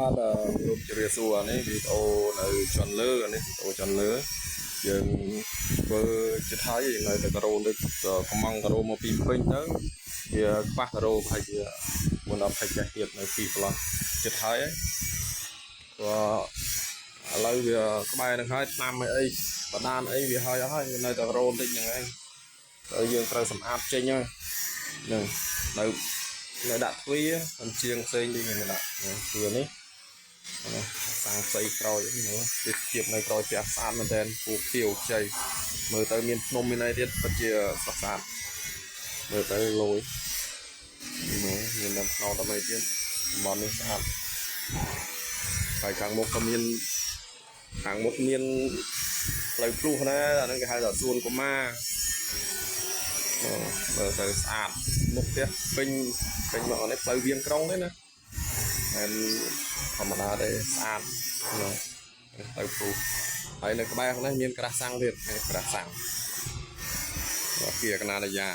បាទលោកជម្រាបសួរអានេះវីដេអូនៅជាន់លើអានេះវីដេអូជាន់លើយើងធ្វើចិត្តហើយយើងនៅតែការ៉ូទៅកំងការ៉ូមកពីពេញទៅវាខ្វះការ៉ូប្រហែលជាមុនដល់ផ្ទះទៀតនៅពីប្លោះចិត្តហើយក៏ឥឡូវវាក្បែរនឹងហើយឆ្នាំអីអីបដានអីវាហើយអស់ហើយនៅតែការ៉ូបន្តិចហ្នឹងឯងហើយយើងត្រូវសម្អាតចេញហើយហ្នឹងនៅនៅដាក់ទ្វារមិនជាងផ្សេងនេះគេដាក់ទ្វារនេះ នេះសាំងផ្សីក្រោយមើលទេសភាពនៅក្រោយផ្ទះស្អាតមែនទែនពូខៀវខ្ចីមើលទៅមានភ្នំមានអីទៀតពិតជាស្រស់ស្អាតមើលទៅលយមើលមានដើមខ្នុរដើម្បីទៀតតំបន់នេះស្អាតហើយខាងមុខក៏មានខាងមុខមានផ្លូវភ្លោះណាអាហ្នឹងគេហៅថាសួនកុមារអូមើលទៅស្អាតមុខផ្ទះពេញពេញមកនេះផ្លូវវៀងក្រុងទេណា ហើយធម្មតាទេស្អាតណាទៅព្រុសហើយនៅក្បែរហ្នឹងមានក្រាស់សាំងទៀតក្រាស់សាំងអគារកណានយា